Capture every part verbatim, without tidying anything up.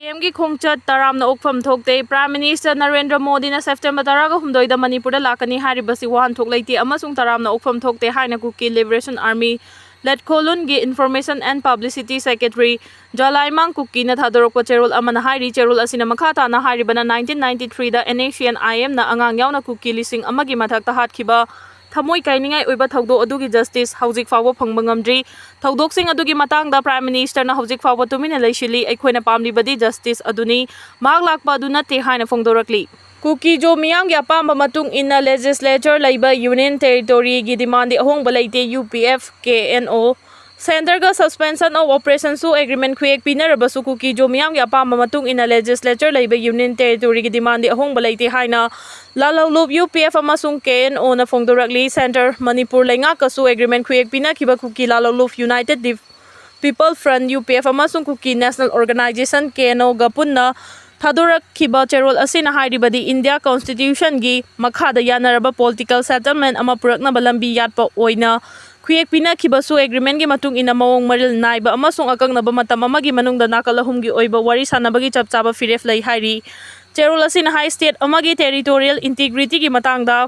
ꯀꯦꯝꯒꯤ ꯈꯣꯡꯆꯠ ꯇꯔꯥꯝꯅ ꯑꯣꯛꯐꯝ ꯊꯣꯛꯇꯦ꯫ Prime Minister ꯅꯔꯦꯟꯗ꯭ꯔ ꯃꯣꯗꯤꯅ September ꯇꯔꯥꯒ ꯍꯨꯝꯗꯣꯏꯗ ꯃꯅꯤꯄꯨꯔꯗ ꯂꯥꯛꯀꯅꯤ ꯍꯥꯏꯔꯤꯕꯁꯤ ꯋꯥꯍꯟꯊꯣꯛ ꯂꯩꯇꯦ ꯑꯃꯁꯨꯡ ꯇꯔꯥꯝꯅ ꯑꯣꯛꯐꯝ ꯊꯣꯛꯇꯦ ꯍꯥꯏꯅ Kuki Liberation Army ꯂꯠꯈꯣꯂꯨꯟꯒꯤ Information and Publicity Secretary ꯖꯂꯥꯏꯃꯥꯡ ꯀꯨꯀꯤꯅ ꯊꯥꯗꯣꯔꯛꯄ ꯆꯦꯔꯣꯜ ꯑꯃꯅ ꯍꯥꯏꯔꯤ꯫ ꯆꯦꯔꯣꯜ ꯑꯁꯤꯅ ꯃꯈꯥ ꯇꯥꯅ ꯍꯥꯏꯔꯤꯕꯅ, nineteen ninety-threeꯗ NSCN-IMꯅ ꯑꯉꯥꯡ ꯌꯥꯎꯅ ꯀꯨꯀꯤ ꯂꯤꯁꯤꯡ ꯑꯃꯒꯤ ꯃꯊꯛꯇ ꯍꯥꯠꯈꯤꯕ ꯊꯃꯣꯏ ꯀꯥꯏꯅꯤꯡꯉꯥꯏ ꯑꯣꯏꯕ ꯊꯧꯗꯣꯛ ꯑꯗꯨꯒꯤ justice ꯍꯧꯖꯤꯛ ꯐꯥꯎꯕ ꯐꯪꯕ ꯉꯝꯗ꯭ꯔꯤ꯫ ꯊꯧꯗꯣꯛꯁꯤꯡ ꯑꯗꯨꯒꯤ ꯃꯇꯥꯡꯗ Prime Ministerꯅ ꯍꯧꯖꯤꯛ ꯐꯥꯎꯕ ꯇꯨꯃꯤꯟꯅ ꯂꯩꯁꯤꯜꯂꯤ꯫ ꯑꯩꯈꯣꯏꯅ ꯄꯥꯝꯂꯤꯕꯗꯤ justice ꯑꯗꯨꯅꯤ, ꯃꯍꯥꯛ ꯂꯥꯛꯄ ꯑꯗꯨ ꯅꯠꯇꯦ ꯍꯥꯏꯅ ꯐꯣꯡꯗꯣꯔꯛꯂꯤ꯫ ꯀꯨꯀꯤꯖꯣ ꯃꯤꯌꯥꯝꯒꯤ ꯑꯄꯥꯝꯕ ꯃꯇꯨꯡ ꯏꯟꯅ legislature ꯂꯩꯕ Union Territoryꯒꯤ demandꯗꯤ ꯑꯍꯣꯡꯕ ꯂꯩꯇꯦ, UPF, KNO꯫ Centreꯒ Suspension of Operationꯁꯨ agreement ꯈꯨꯌꯦꯛ ꯄꯤꯅꯔꯕꯁꯨ ꯀꯨꯀꯤꯖꯣ ꯃꯤꯌꯥꯝꯒꯤ ꯑꯄꯥꯝꯕ ꯃꯇꯨꯡ ꯏꯟꯅ legislature ꯂꯩꯕ Union Territoryꯒꯤ demandꯗꯤ ꯑꯍꯣꯡꯕ ꯂꯩꯇꯦ ꯍꯥꯏꯅ ꯂꯥꯜꯍꯧꯂꯨꯞ UPF ꯑꯃꯁꯨꯡ KNOꯅ ꯐꯣꯡꯗꯣꯔꯛꯂꯤ꯫ Centre ꯃꯅꯤꯄꯨꯔ ꯂꯩꯉꯥꯛꯀꯁꯨ agreement ꯈꯨꯌꯦꯛ ꯄꯤꯅꯈꯤꯕ ꯀꯨꯀꯤ ꯂꯥꯜꯍꯧꯂꯨꯞ United People Front, UPF, ꯑꯃꯁꯨꯡ Kuki National Organisation, KNOꯒ ꯄꯨꯟꯅ ꯊꯥꯗꯣꯔꯛꯈꯤꯕ ꯆꯦꯔꯣꯜ ꯑꯁꯤꯅ ꯍꯥꯏꯔꯤꯕꯗꯤ, India Constitutionꯒꯤ ꯃꯈꯥꯗ ꯌꯥꯅꯔꯕ political settlement ꯑꯃ ꯄꯨꯔꯛꯅꯕ ꯂꯝꯕꯤ ꯌꯥꯠꯄ ꯑꯣꯏꯅ ꯈꯨꯌꯦꯛ ꯄꯤꯅꯈꯤꯕꯁꯨ agreementꯀꯤ ꯃꯇꯨꯡ ꯏꯟꯅ ꯃꯑꯣꯡ ꯃꯔꯤꯜ ꯅꯥꯏꯕ ꯑꯃꯁꯨꯡ ꯑꯀꯛꯅꯕ ꯃꯇꯝ ꯑꯃꯒꯤ ꯃꯅꯨꯡꯗ ꯅꯥꯀꯜ ꯑꯍꯨꯝꯒꯤ ꯑꯣꯏꯕ ꯋꯥꯔꯤ ꯁꯥꯅꯕꯒꯤ ꯆꯞ ꯆꯥꯕ ꯐꯤꯔꯦꯞ ꯂꯩ ꯍꯥꯏꯔꯤ꯫ ꯆꯦꯔꯣꯜ ꯑꯁꯤꯅ ꯍꯥꯏ, state ꯑꯃꯒꯤ territorial integrityꯒꯤ ꯃꯇꯥꯡꯗ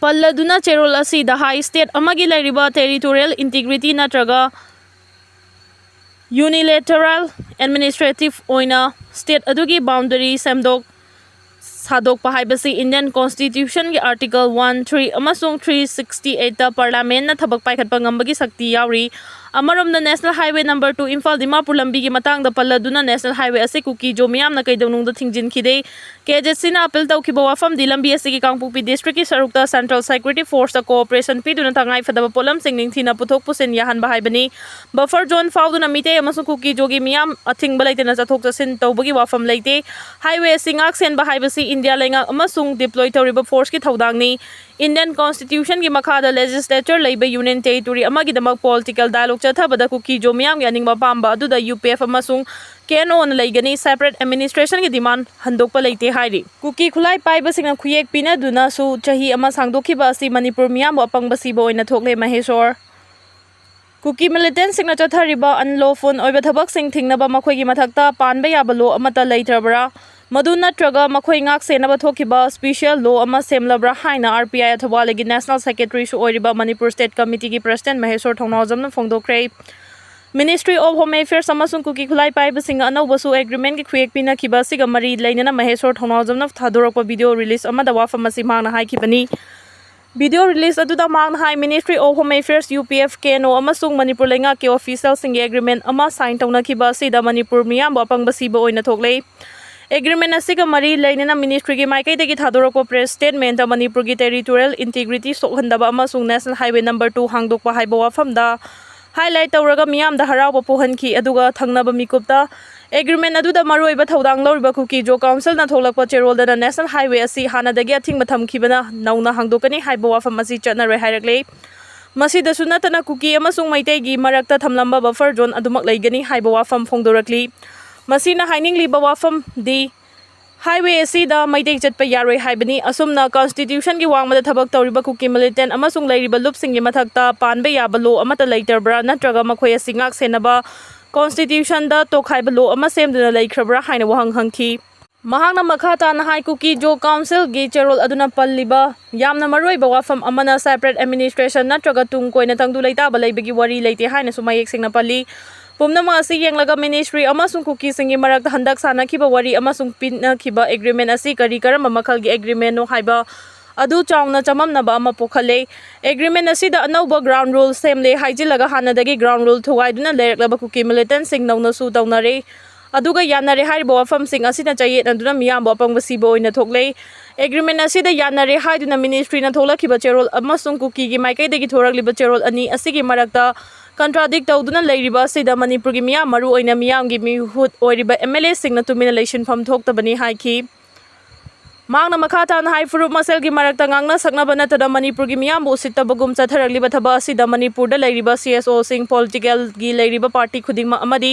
ꯄꯜꯂꯗꯨꯅ ꯆꯦꯔꯣꯜ ꯑꯁꯤꯗ ꯍꯥꯏ, state ꯑꯃꯒꯤ ꯂꯩꯔꯤꯕ territorial integrity ꯅꯠꯇ꯭ꯔꯒ unilateral administrative ꯑꯣꯏꯅ state ꯑꯗꯨꯒꯤ boundary ꯁꯦꯝꯗꯣꯛ ꯁꯥꯗꯣꯛꯄ ꯍꯥꯏꯕꯁꯤ Indian Constitutionꯒꯤ Article one, three ꯑꯃꯁꯨꯡ three sixty eightꯇ Parliamentꯅ ꯊꯕꯛ ꯄꯥꯏꯈꯠꯄ ꯉꯝꯕꯒꯤ ꯁꯛꯇꯤ ꯌꯥꯎꯔꯤ꯫ ꯑꯃꯔꯣꯝꯗ, National Highway number two Imphal Dimapur ꯂꯝꯕꯤꯒꯤ ꯃꯇꯥꯡꯗ ꯄꯜꯂꯗꯨꯅ, National Highway ꯑꯁꯤ ꯀꯨꯀꯤꯖꯣ ꯃꯤꯌꯥꯝꯅ ꯀꯩꯗꯧꯅꯨꯡꯗ ꯊꯤꯡꯖꯤꯟꯈꯤꯗꯦ꯫ KZCꯅ appeal ꯇꯧꯈꯤꯕ ꯋꯥꯐꯝꯗꯤ ꯂꯝꯕꯤ ꯑꯁꯤꯒꯤ ꯀꯥꯡꯄꯣꯛꯄꯤ districtꯀꯤ ꯁꯔꯨꯛꯇ Central Security Forceꯇ cooperation ꯄꯤꯗꯨꯅ ꯇꯉꯥꯏ ꯐꯗꯕ ꯄꯣꯠꯂꯝꯁꯤꯡ ꯅꯤꯡꯊꯤꯅ ꯄꯨꯊꯣꯛ ꯄꯨꯁꯤꯟ ꯌꯥꯍꯟꯕ ꯍꯥꯏꯕꯅꯤ꯫ Buffer zone ꯐꯥꯎꯗꯨꯅ ꯃꯤꯇꯩ ꯑꯃꯁꯨꯡ ꯀꯨꯀꯤꯖꯣꯒꯤ ꯃꯤꯌꯥꯝ ꯑꯊꯤꯡꯕ ꯂꯩꯇꯅ ꯆꯠꯊꯣꯛ ꯆꯠꯁꯤꯟ ꯇꯧꯕꯒꯤ ꯋꯥꯐꯝ ꯂꯩꯇꯦ꯫ Highway ꯑꯁꯤ ꯉꯥꯛ ꯁꯦꯟꯕ ꯍꯥꯏꯕꯁꯤ India ꯂꯩꯉꯥꯛ ꯑꯃꯁꯨꯡ deploy ꯇꯧꯔꯤꯕ forceꯀꯤ ꯊꯧꯗꯥꯡꯅꯤ꯫ Indian Constitutionꯒꯤ ꯃꯈꯥꯗ legislature ꯂꯩꯕ Union Territory ꯑꯃꯒꯤꯗꯃꯛ political dialogue ꯆꯠꯊꯕꯗ ꯀꯨꯀꯤꯖꯣ ꯃꯤꯌꯥꯝꯒꯤ ꯑꯅꯤꯡꯕ ꯑꯄꯥꯝꯕ ꯑꯗꯨꯗ UPF ꯑꯃꯁꯨꯡ KNOꯅ ꯂꯩꯒꯅꯤ꯫ Separate administrationꯒꯤ demand ꯍꯟꯗꯣꯛꯄ ꯂꯩꯇꯦ ꯍꯥꯏꯔꯤ꯫ ꯀꯨꯀꯤ ꯈꯨꯠꯂꯥꯏ ꯄꯥꯏꯕꯁꯤꯡꯅ ꯈꯨꯌꯦꯛ ꯄꯤꯅꯗꯨꯅꯁꯨ ꯆꯍꯤ ꯑꯃ ꯁꯥꯡꯗꯣꯛꯈꯤꯕ ꯑꯁꯤ ꯃꯅꯤꯄꯨꯔ ꯃꯤꯌꯥꯝꯕꯨ ꯑꯄꯪꯕ ꯁꯤꯕ ꯑꯣꯏꯅ ꯊꯣꯛꯂꯦ꯫ ꯃꯍꯦꯁꯣꯔ꯫ ꯀꯨꯀꯤ ꯃꯤꯂꯤꯇꯦꯟꯁꯤꯡꯅ ꯆꯠꯊꯔꯤꯕ ꯑꯟꯂꯣꯐꯨꯜ ꯑꯣꯏꯕ ꯊꯕꯛꯁꯤꯡ ꯊꯤꯡꯅꯕ ꯃꯈꯣꯏꯒꯤ ꯃꯊꯛꯇ ꯄꯥꯟꯕ ꯌꯥꯕ ꯂꯣ ꯑꯃꯠꯇ ꯂꯩꯇ꯭ꯔꯕ꯭ꯔꯥ? ꯃꯗꯨ ꯅꯠꯇ꯭ꯔꯒ ꯃꯈꯣꯏ ꯉꯥꯛ ꯁꯦꯟꯅꯕ ꯊꯣꯛꯈꯤꯕ ꯁ꯭ꯄꯤꯁꯤꯌꯦꯜ ꯂꯣ ꯑꯃ ꯁꯦꯝꯂꯕ꯭ꯔꯥ ꯍꯥꯏꯅ ꯑꯥꯔ ꯄꯤ ꯑꯥꯏ ꯑꯊꯧꯕꯥꯜꯒꯤ ꯅꯦꯁꯅꯦꯜ ꯁꯦꯀ꯭ꯔꯦꯇꯔꯤꯁꯨ ꯑꯣꯏꯔꯤꯕ ꯃꯅꯤꯄꯨꯔ ꯁ꯭ꯇꯦꯠ ꯀꯃꯤꯇꯤꯒꯤ ꯄ꯭ꯔꯁꯤꯗꯦꯟꯠ ꯃꯍꯦꯁꯣꯔ ꯊꯧꯅꯥꯎꯖꯝꯅ ꯐꯣꯡꯗꯣꯛꯈ꯭ꯔꯦ꯫ ꯃꯤꯅꯤꯁꯇ꯭ꯔꯤ ꯑꯣꯐ ꯍꯣꯝ ꯑꯦꯐꯤꯌꯔꯁ ꯑꯃꯁꯨꯡ ꯀꯨꯀꯤ ꯈꯨꯠꯂꯥꯏ ꯄꯥꯏꯕꯁꯤꯡꯒ ꯑꯅꯧꯕꯁꯨ ꯑꯦꯒ꯭ꯔꯤꯃꯦꯟꯒꯤ ꯈꯨꯌꯦꯛ ꯄꯤꯅꯈꯤꯕ ꯑꯁꯤꯒ ꯃꯔꯤ ꯂꯩꯅꯅ ꯃꯍꯦꯁꯣꯔ ꯊꯧꯅꯥꯎꯖꯝꯅ ꯊꯥꯗꯣꯔꯛꯄ ꯚꯤꯗꯤꯑꯣ ꯔꯤꯂꯤꯁ ꯑꯃꯗ ꯋꯥꯐꯝ ꯑꯁꯤ ꯃꯍꯥꯛꯅ ꯍꯥꯏꯈꯤꯕꯅꯤ꯫ ꯚꯤꯗꯤꯑꯣ ꯔꯤꯂꯤꯁ ꯑꯗꯨꯗ ꯃꯍꯥꯛꯅ ꯍꯥꯏ, ministry of home affairs, U P F, K N O ꯑꯃꯁꯨꯡ ꯃꯅꯤꯄꯨꯔ ꯂꯩꯉꯥꯛꯀꯤ ꯑꯣꯐꯤꯁꯤꯌꯦꯜꯁꯤꯡꯒꯤ ꯑꯦꯒ꯭ꯔꯤꯃꯦꯟ ꯑꯃ ꯁꯥꯏꯟ ꯇꯧꯅꯈꯤꯕ ꯑꯁꯤꯗ ꯃꯅꯤꯄꯨꯔ ꯃꯤꯌꯥꯝꯕꯨ ꯑꯄꯪꯕ ꯁꯤꯕ ꯑꯣꯏꯅ ꯊꯣꯛꯂꯦ꯫ ꯑꯦꯒ꯭ꯔꯤꯃꯦꯟ ꯑꯁꯤꯒ ꯃꯔꯤ ꯂꯩꯅꯅ ꯃꯤꯅꯤꯁꯇ꯭ꯔꯤꯒꯤ ꯃꯥꯏꯀꯩꯗꯒꯤ ꯊꯥꯗꯣꯔꯛꯄ ꯄ꯭ꯔꯦꯁ ꯁ꯭ꯇꯦꯠꯃꯦꯟꯠꯇ ꯃꯅꯤꯄꯨꯔꯒꯤ ꯇꯦꯔꯤꯇꯣꯔꯤꯌꯦꯜ ꯏꯟꯇꯤꯒ꯭ꯔꯤꯇꯤ ꯁꯣꯛꯍꯟꯗꯕ ꯑꯃꯁꯨꯡ ꯅꯦꯁꯅꯦꯜ ꯍꯥꯏꯋꯦ ꯅꯝꯕꯔ ꯇꯨ ꯍꯥꯡꯗꯣꯛꯄ ꯍꯥꯏꯕ ꯋꯥꯐꯝꯗ ꯍꯥꯏꯂꯥꯏꯠ ꯇꯧꯔꯒ ꯃꯤꯌꯥꯝꯗ ꯍꯔꯥꯎꯕ ꯄꯣꯛꯍꯟꯈꯤ꯫ ꯑꯗꯨꯒ ꯊꯪꯅꯕ ꯃꯤꯀꯨꯞꯇ ꯑꯦꯒ꯭ꯔꯤꯃꯦꯟ ꯑꯗꯨꯗ ꯃꯔꯨꯑꯣꯏꯕ ꯊꯧꯗꯥꯡ ꯂꯧꯔꯤꯕ ꯀꯨꯀꯤ ꯖꯣ ꯀꯥꯎꯟꯁꯤꯜꯅ ꯊꯣꯛꯂꯛꯄ ꯆꯦꯔꯣꯜꯗꯅ ꯅꯦꯁꯅꯦꯜ ꯍꯥꯏꯋꯦ ꯑꯁꯤ ꯍꯥꯟꯅꯗꯒꯤ ꯑꯊꯤꯡꯕ ꯊꯝꯈꯤꯕꯅ ꯅꯧꯅ ꯍꯥꯡꯗꯣꯛꯀꯅꯤ ꯍꯥꯏꯕ ꯋꯥꯐꯝ ꯑꯁꯤ ꯆꯠꯅꯔꯣꯏ ꯍꯥꯏꯔꯛꯂꯦ꯫ ꯃꯁꯤꯗꯁꯨ ꯅꯠꯇꯅ ꯀꯨꯀꯤ ꯑꯃꯁꯨꯡ ꯃꯩꯇꯩꯒꯤ ꯃꯔꯛꯇ ꯊꯝꯂꯝꯕ ꯕꯐꯔ ꯖꯣꯟ ꯑꯗꯨꯃꯛ ꯂꯩꯒꯅꯤ ꯍꯥꯏꯕ ꯋꯥꯐꯝ ꯐꯣꯡꯗꯣꯔꯛꯂꯤ꯫ ꯃꯁꯤꯅ ꯍꯥꯏꯅꯤꯡꯂꯤꯕ ꯋꯥꯐꯝꯗꯤ ꯍꯥꯏꯋꯦ ꯑꯁꯤꯗ ꯃꯩꯇꯩ ꯆꯠꯄ ꯌꯥꯔꯣꯏ ꯍꯥꯏꯕꯅꯤ꯫ ꯑꯁꯨꯝꯅ ꯀꯟꯁꯇꯤꯇ꯭ꯌꯨꯁꯟꯒꯤ ꯋꯥꯡꯃꯗ ꯊꯕꯛ ꯇꯧꯔꯤꯕ ꯀꯨꯀꯤ ꯃꯤꯂꯤꯇꯦꯟ ꯑꯃꯁꯨꯡ ꯂꯩꯔꯤꯕ ꯂꯨꯞꯁꯤꯡꯒꯤ ꯃꯊꯛꯇ ꯄꯥꯟꯕ ꯌꯥꯕ ꯂꯣ ꯑꯃꯠꯇ ꯂꯩꯇ꯭ꯔꯕ꯭ꯔꯥ, ꯅꯠꯇ꯭ꯔꯒ ꯃꯈꯣꯏ ꯑꯁꯤ ꯉꯥꯛ ꯁꯦꯟꯅꯕ ꯀꯟꯁꯇꯤꯇ꯭ꯌꯨꯁꯟꯗ ꯇꯣꯈꯥꯏꯕ ꯂꯣ ꯑꯃ ꯁꯦꯝꯗꯨꯅ ꯂꯩꯈ꯭ꯔꯕ꯭ꯔꯥ ꯍꯥꯏꯅ ꯋꯥꯍꯪ ꯍꯪꯈꯤ꯫ ꯃꯍꯥꯛꯅ ꯃꯈꯥ ꯇꯥꯅ ꯍꯥꯏ, ꯀꯨꯀꯤ ꯖꯣ ꯀꯥꯎꯟꯁꯤꯜꯒꯤ ꯆꯦꯔꯣꯜ ꯑꯗꯨꯅ ꯄꯜꯂꯤꯕ ꯌꯥꯝꯅ ꯃꯔꯨꯑꯣꯏꯕ ꯋꯥꯐꯝ ꯑꯃꯅ ꯁꯦꯄꯔꯦꯠ ꯑꯦꯗꯃꯤꯅꯤꯁꯇ꯭ꯔꯦꯁꯟ ꯅꯠꯇ꯭ꯔꯒ ꯇꯨꯡ ꯀꯣꯏꯅ ꯇꯪꯗꯨ ꯂꯩꯇꯥꯕ ꯂꯩꯕꯒꯤ ꯋꯥꯔꯤ ꯂꯩꯇꯦ ꯍꯥꯏꯅꯁꯨ ꯃꯌꯦꯛ ꯁꯦꯡꯅ ꯄꯜꯂꯤ꯫ ꯄꯨꯝꯅꯃꯛ ꯑꯁꯤ ꯌꯦꯡꯂꯒ ꯃꯤꯅꯤꯁꯇ꯭ꯔꯤ ꯑꯃꯁꯨꯡ ꯀꯨꯀꯤꯁꯤꯡꯒꯤ ꯃꯔꯛꯇ ꯍꯟꯗꯛ ꯁꯥꯟꯅꯈꯤꯕ ꯋꯥꯔꯤ ꯑꯃꯁꯨꯡ ꯄꯤꯅꯈꯤꯕ ꯑꯦꯒ꯭ꯔꯤꯃꯦꯟ ꯑꯁꯤ ꯀꯔꯤ ꯀꯔꯝꯕ ꯃꯈꯜꯒꯤ ꯑꯦꯒ꯭ꯔꯤꯃꯦꯟꯅꯣ ꯍꯥꯏꯕ ꯑꯗꯨ ꯆꯥꯎꯅ ꯆꯃꯝꯅꯕ ꯑꯃ ꯄꯣꯛꯍꯜꯂꯦ꯫ ꯑꯦꯒ꯭ꯔꯤꯃꯦꯟ ꯑꯁꯤꯗ ꯑꯅꯧꯕ ꯒ꯭ꯔꯥꯎꯟ ꯔꯨꯜ ꯁꯦꯝꯂꯦ ꯍꯥꯏꯖꯤꯜꯂꯒ ꯍꯥꯟꯅꯗꯒꯤ ꯒ꯭ꯔꯥꯎꯟ ꯔꯨꯜ ꯊꯨꯒꯥꯏꯗꯨꯅ ꯂꯩꯔꯛꯂꯕ ꯀꯨꯀꯤ ꯃꯤꯂꯤꯇꯦꯟꯁꯤꯡ ꯅꯧꯅꯁꯨ ꯇꯧꯅꯔꯦ꯫ ꯑꯗꯨꯒ ꯌꯥꯅꯔꯦ ꯍꯥꯏꯔꯤꯕ ꯋꯥꯐꯝꯁꯤꯡ ꯑꯁꯤꯅ ꯆꯌꯦꯠꯅꯗꯨꯅ ꯃꯤꯌꯥꯝꯕꯨ ꯑꯄꯪꯕ ꯁꯤꯕ ꯑꯣꯏꯅ ꯊꯣꯛꯂꯦ꯫ ꯑꯦꯒ꯭ꯔꯤꯃꯦꯟ ꯑꯁꯤꯗ ꯌꯥꯅꯔꯦ ꯍꯥꯏꯗꯨꯅ ꯃꯤꯅꯤꯁꯇ꯭ꯔꯤꯅ ꯊꯣꯛꯂꯛꯈꯤꯕ ꯆꯦꯔꯣꯜ ꯑꯃꯁꯨꯡ ꯀꯨꯀꯤꯒꯤ ꯃꯥꯏꯀꯩꯗꯒꯤ ꯊꯣꯔꯛꯂꯤꯕ ꯆꯦꯔꯣꯜ ꯑꯅꯤ ꯑꯁꯤꯒꯤ ꯃꯔꯛꯇ ꯀꯟꯇ꯭ꯔꯥꯗꯤꯛ ꯇꯧꯗꯨꯅ ꯂꯩꯔꯤꯕ ꯑꯁꯤꯗ ꯃꯅꯤꯄꯨꯔꯒꯤ ꯃꯤꯌꯥꯝ, ꯃꯔꯨꯑꯣꯏꯅ ꯃꯤꯌꯥꯝꯒꯤ ꯃꯤꯍꯨꯠ ꯑꯣꯏꯔꯤꯕ ꯑꯦꯝ ꯑꯦꯜ ꯑꯦꯁꯤꯡꯅ ꯇꯨꯃꯤꯟꯅ ꯂꯩꯁꯤꯟꯐꯝ ꯊꯣꯛꯇꯕꯅꯤ ꯍꯥꯏꯈꯤ꯫ ꯃꯍꯥꯛꯅ ꯃꯈꯥ ꯇꯥꯅ ꯍꯥꯏ, ꯐꯨꯔꯨꯞ ꯃꯁꯦꯜꯒꯤ ꯃꯔꯛꯇ ꯉꯥꯡꯅ ꯁꯛꯅꯕ ꯅꯠꯇꯅ ꯃꯅꯤꯄꯨꯔꯒꯤ ꯃꯤꯌꯥꯝꯕꯨ ꯎꯁꯤꯠꯇꯕꯒꯨꯝ ꯆꯠꯊꯔꯛꯂꯤꯕ ꯊꯕꯛ ꯑꯁꯤꯗ ꯃꯅꯤꯄꯨꯔꯗ ꯂꯩꯔꯤꯕ ꯁꯤ ꯑꯦꯁ ꯑꯣꯁꯤꯡ, ꯄꯣꯂꯤꯇꯤꯀꯦꯜꯒꯤ ꯂꯩꯔꯤꯕ ꯄꯥꯔꯇꯤ ꯈꯨꯗꯤꯡꯃꯛ ꯑꯃꯗꯤ